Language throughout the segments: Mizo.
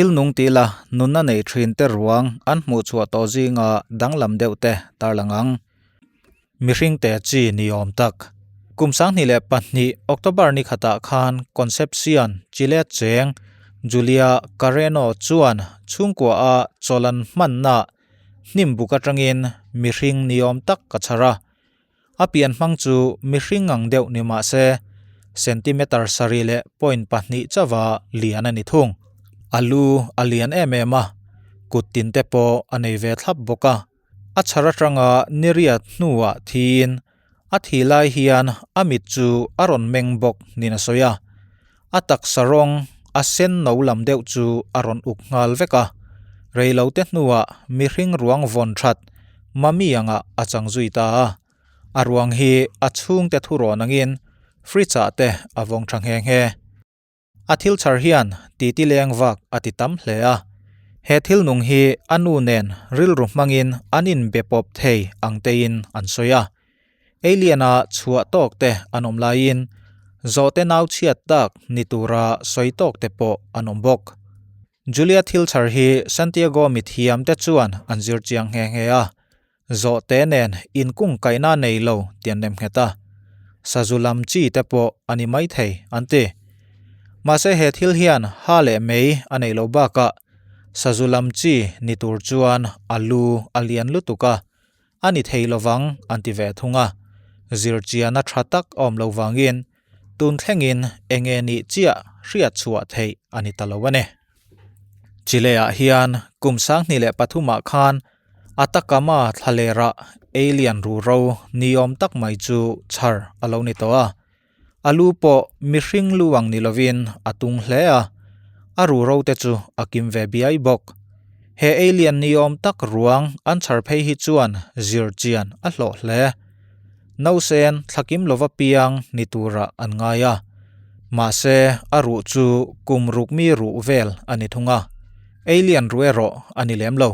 Thil nung ti la nunna nei thin te ruang an hmuh chhuah tawh zinga danglam deuh te tarlang ang. Mihring te chi ni awm tak. Kum 2002 October ni khatah khan Concepcion, Chile cheng Julia Carreno chuan chhungkua a chawlan hmanna hnim buk atangin mihring ni awm tak a chhar a. A pian hmang chu mihring ang deuh ni mah se, centimeter sarih leh point pahnih chauha lian a ni thung. A lu a lian em em a, kut tin te pawh a nei ve thlap bawk a. A chhar atanga niriat hnuah thiin a thih lai hian a mit chu a rawn meng bawk niin a sawi a. A taksa rawng a sen no lam deuh chu a rawn uk nghal vek a, reilote hnuah mihring ruang vawn that Mami angah a chang zui ta a. A ruang hi a chhungte thu rawn angin fridge ah te a vawng tha nghe nghe. A thil chhar hian titi leng vak a ti tam hle a. He thil nung hi a nu nen rilru hmangin an inbe pawp thei ang tein an sawi a. Alien-a chhuah tawk te an awm laiin zawhte nau chhiat tak ni tura sawi tawk te pawh an awm bawk. Julia thil chhar hi Santiago mithiam te chuan an zir chiang nghe nghe a, zawhte nen inkungkaihna nei lo ti an nem nghet a, sazu lam chi te pawh a ni maithei an ti. Mahse he thil hian ha leh mei a neih loh bakah sazu lam chi ni tur chuan a lu a lian lutuk a, A ni thei lovang an ti ve thung a, zirchiana tha tak a awm lo vangin tun thlengin enge nih chiah hriat chhuah theih a ni ta lo a ni. Chile-ah hian kum 2003 ah khan Atacama thlalerah alien ruhro niawm tak mai chu chhar a lo ni tawh a, a lu pawh mihring lu ang ni lovin a tung hle a, a ruhro te chu a kim ve biai bawk. He alien niawm tak ruang an chhar phei hi chuan zir chian a hlawh hle. Nausen thlakim lova piang ni turah an ngai a, mahse a ruh chu kum ruk mi ruh vel a ni thung a, alien ruh erawh a ni lem lo.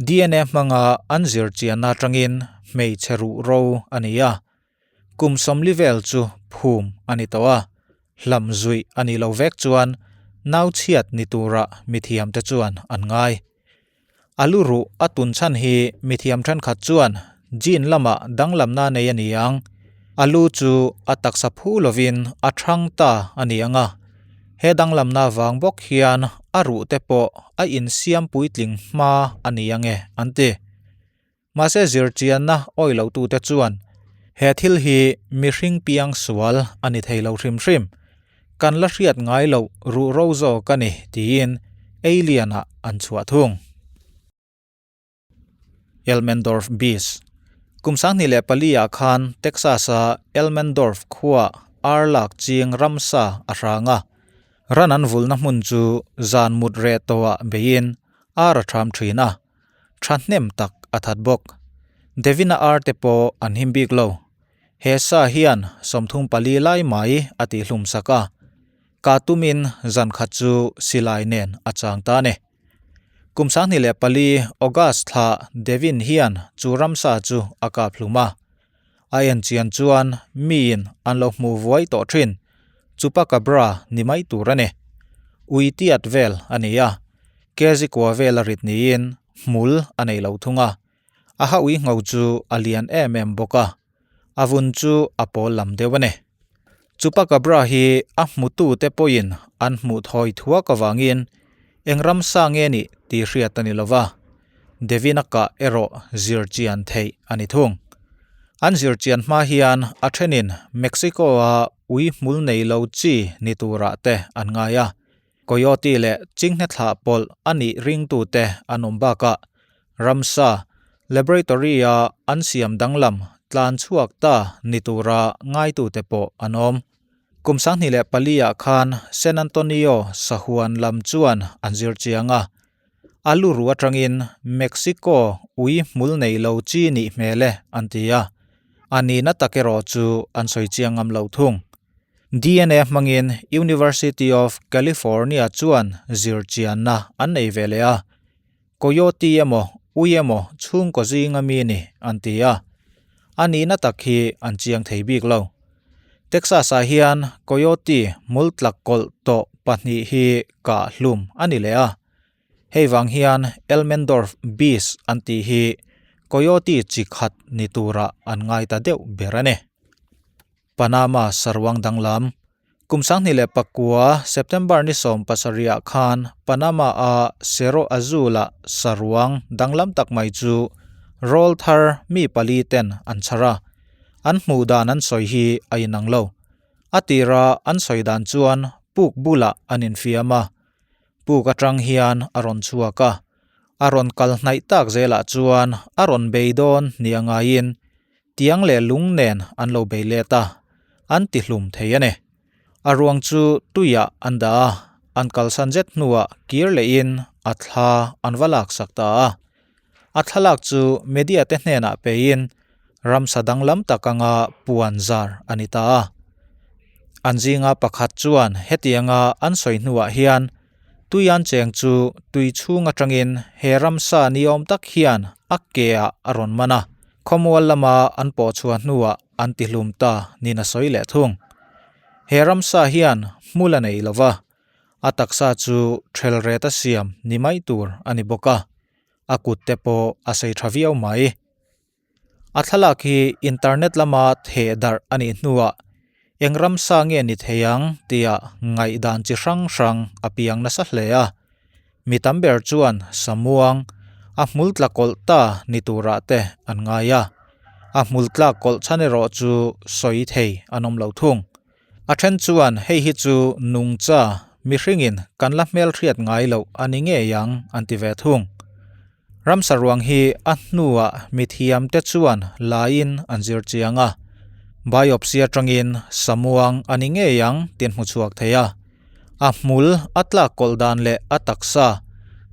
DNA hmanga an zir chianna atangin hmeichhe ruh ro a ni a, Kum 40 vel chu phum a ni tawh a, hlam zuih a nih loh vek chuan nau chhiat ni tura mithiamte chuan an ngai. A lu ruh a tun chhan hi mithiam thenkhat chuan gene lama danglamna nei a ni ang, a lu chu a taksa phu lovin a thang ta a ni ang a, he danglamna vang bawk hian a ruh te pawh a insiam puitling hma a ni ang e an ti. Mahse zirchianna awi lotute chuan he thil hi mihring piang sual a ni thei lo hrim hrim, kan la hriat ngai loh ruhro zawk a ni tiin Alien-ah an chhuah thung. Elmendorf Beach Kum 2004 ah khan Texas-a Elmendorf khuaa ar lak ching ramsa a hrang a, ran an vulna hmun chu zan mut reh tawhah beiin ar a ṭham ṭhin a. Thahnem tak a that bawk. Devina ar te pawh an him bik lo. He sa hian 34 lai mai a tihhlum sak a. Ka tumin zan khat chu silai nen a chang ta a ni. Kum 2004 August thla Devin hian chu ramsa chu a kap hlum a. A en chian chuan miin an lo hmuh vuai tawh thin. Chupacabra ni mai tur a ni. Ui tiat vel a ni a. Kezi kua vel a rit niin hmul a nei lo thung a. A ha ui ngho chu a lian em em bawk a. A vun chu a pawl lam deuh a ni. Chupacabra hi a hmutute pawhin an hmuh thawi thuak avangin eng ramsa nge nih tih hriat a ni lo va. Devina kah erawh zir chian theih a ni thung. An zir chian hma hian a thenin Mexico-a ui hmul nei lo chi ni turah te an ngai a. Coyote leh chinghne thlah pawlh a nih ringtute an awm bakah ramsa laboratory-a an siam danglam tlan chhuak ta ni tura ngaitute pawh an awm. Kum 2004 ah khan San Antonio sahuan lam chuan an zir chiang a. A lu ru atangin Mexico ui hmul nei lo chi nih hmel e an ti a, a nihna tak erawh chu an sawi chiang ngam lo thung. DNA hmangin University of California chuan zir chianna an nei ve leh a, Coyote emaw ui emaw chhungkaw zinga mi ni an ti a, a nihna tak hi an chiang thei bik lo. Texas-ah hian coyote hmul tlak kawlh tawh pahnih hi kah hlum a ni leh a. Hei vang hian Elmendorf Beast an tih hi coyote chi khat ni turah an ngai ta deuh ber a ni. Panama saruang danglam. Kum 2009 September ni 17 ah khan Panama-a Cerro Azul-a saruang danglam tak mai chu rawlthar mi pali ten an chhar a. An hmuh dan an sawi hi a inang lo. A tira an sawi dan chuan puk bulah an infiam a. Puk atang hian a rawn chhuak a. A rawn kal hnaih tak zelah chuan a rawn bei dawn ni a ngaiin Tiang leh lung nen an lo bei let a, an ti hlum thei a ni. A ruang chu tuiah an dah a, an kalsan zet hnuah kir lehin a thla an va laksak ta a. A thlalak chu media te hnenah peiin ramsa danglam tak anga puan zar a ni ta a. An zinga pakhat chuan hetianga an sawi hnuah hian Tuian cheng chu tui chhung atangin he ramsa ni awm tak hian a ke ah a rawn man a, khawmual lama an pawh chhuah hnuah an ti hlum ta niin a sawi leh thung. He ramsa hian hmul a nei lo va, a taksa chu ṭhel ret a siam ni mai tur a ni bawk a, a kut te pawh a sei ṭha viau mai. A thlalak hi internet lama theh darh a nih hnuah eng ramsa nge ni thei ang tia ngaihdan chi hrang hrang a piang nasa hle a. Mi tam ber chuan samuang a hmul tla kawlh ta ni turah te an ngai a. A hmul tlak kawlh chhan erawh chu sawi thei an awm lo thung. A then chuan hei hi chu nungcha mihringin kan la hmelhriat ngai loh a ni ngei ang an ti ve thung. Ramsa ruang hi a hnuah mithiamte chuan laiin an zir chiang a, biopsy atangin samuang a ni ngei ang tih an hmu chhuak thei a. A hmul a tlak kawlh dan leh a taksa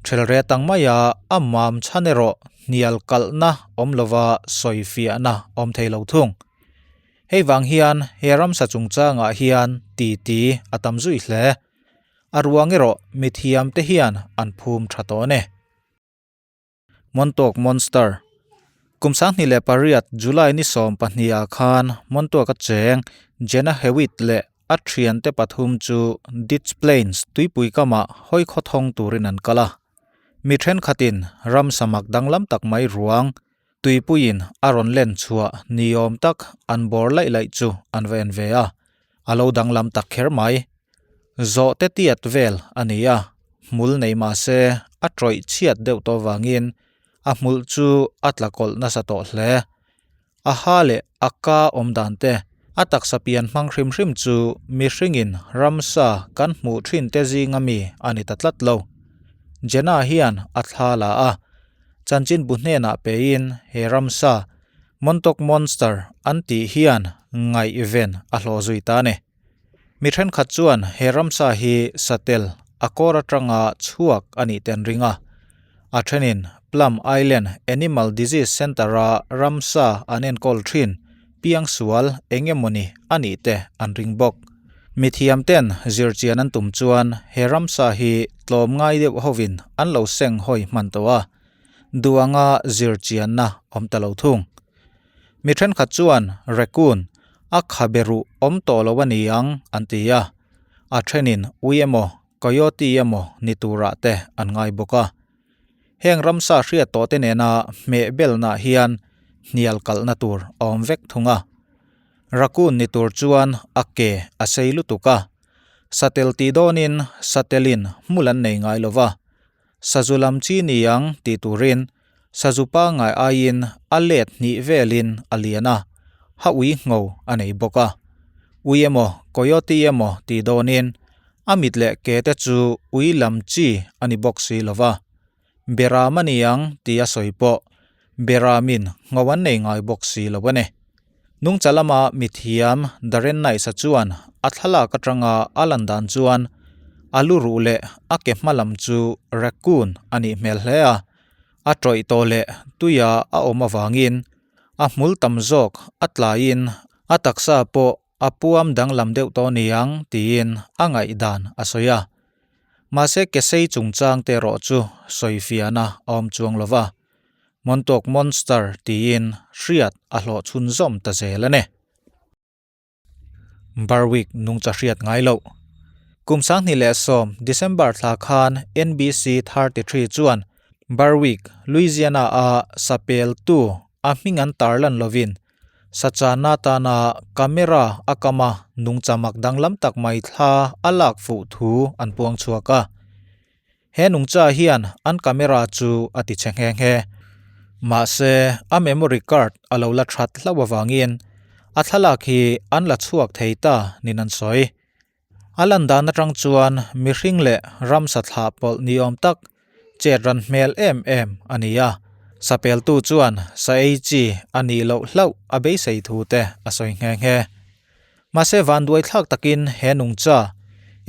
thelre tang maia a mam chhan erawh hnial kalhna awm lova sawifiahna awm thei lo thung. Hei vang hian he ramsa chungchangah hian titi a tam zui hle. A ruang erawh mithiamte hian an phum tha tawh a ni. Montauk Monster Kum 2008 July ni 12 ah khan Montauk a cheng Jenna Hewitt leh a thiante pathum chu Ditch Plains tuipui kamah hawi khawthawng turin an kal a. Mi thenkhatin ram samak danglam tak mai ruang tuipuiin a rawn len chhuah ni awm tak an bawr laih laih chu an va en ve a, a lo danglam tak kher mai. Zawhte tiat vel a ni a, hmul nei mah se a tawih chhiat deuh tawh vangin a hmulh chu a tla kawlh nasa tawh hle. A ha leh a ka awm dan te, a taksa pian hmang hrim hrim chu mihringin ramsa kan hmuh thin te zinga mi a ni ta tlat lo. Jenna hian a thla la a, Chanchinbu hnenah peiin he ramsa Montauk Monster an tih hian ngaihven a hlawh zui ta a ni. Mi thenkhat chuan he ramsa hi satel a kawr atanga chhuak a nih te an ring a. A thenin Plum Island Animal Disease Centre-a ramsa an enkawl thin piangsual eng emawni a nih te an ring bawk. Mithiamten zirchian an tum chuan he ramsa hi tlawm ngai deuh hovin an lo seng hawi hman tawh a, duh anga zirchianna awm ta lo thung. Mi thenkhat chuan raccoon a khabe ruh awm tawh lo a ni ang an ti a, a thenin ui emaw coyote emaw ni turah te an ngai bawk a. Heng ramsa hriat tawh te nena hmeh belnah hian hnial kalhna tur a awm vek thung a. Raccoon ni tur chuan a ke a sei lutuk a, satel tih dawnin satelin hmul an nei ngai lo va, Sazu lam chi ni ang tih turin sazu pangngai aiin a let hnih velin a lian a, ha ui ngho a nei bawk a. Ui emaw coyote emaw tih dawnin a mit leh ke te chu ui lam chi a ni bawk si lo va. Beram a ni ang tih a sawi pawh beramin ngho an nei ngai bawk si lo a ni. Nungcha lama mithiam Darren Nice-a chuan a thlalak atanga a lan dan chuan a lu ruh leh a ke hma lam chu raccoon a nih hmel hle a, a tawih tawh leh tuia a awm avangin a hmul tam zawk a tlaiin a taksa pawh a puam danglam deuh tawh niang tiin a ngaihdan a sawi a. Mahse ke sei chungchang te erawh chu sawifiahna a awm chuang lo va. Montauk Monster tiin hriat a hlawh chhunzawm ta zel a ni. Berwick nungcha hriat ngai loh. Kum 2010 December thla khan NBC 33 chuan Berwick, Louisiana-a sapeltu a hming an tarlan lovin sachanna atana camera a kam a nungcha mak danglam tak mai thla a lak fuh thu an puang chhuak a. He nungcha hian an camera chu a ti che nghe nghe. Mahse, a memory card a lo la that hlauh avangin a thlalak hi an la chhuak thei ta nin an sawi. A lan dan atang chuan mihring leh ramsa thlah pawlh ni awm tak chet ran hmel em em a ni a. Sapeltu chuan sa ei chi a nih loh hlauh a beisei thu te a sawi nghe nghe. Mahse vanduai thlak takin he nungcha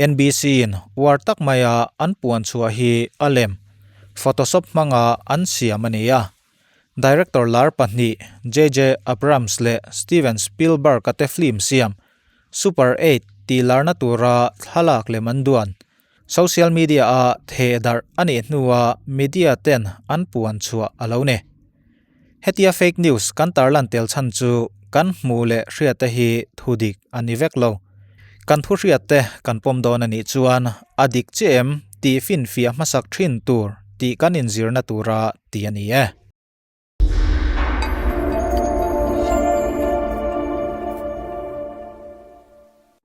NBC in uar tak maia an puan chhuah hi a lem Photoshop hmanga an siam a ni a. Director lar pahnih JJ Abrams leh Steven Spielberg-a te film siam Super 8 tih larna tura thlalak lem an duan. Social media-a theh darh a nih hnua media ten an puan chhuah a lo ni. Hetia fake news kan tarlan tel chhan chu kan hmuh leh hriatte hi thu dik a ni vek lo. Kan thu hriatte kan pawm dawn a nih chuan a dik chiah em tih finfiah hmasak thin tur tih kan inzirna tura ti a ni e.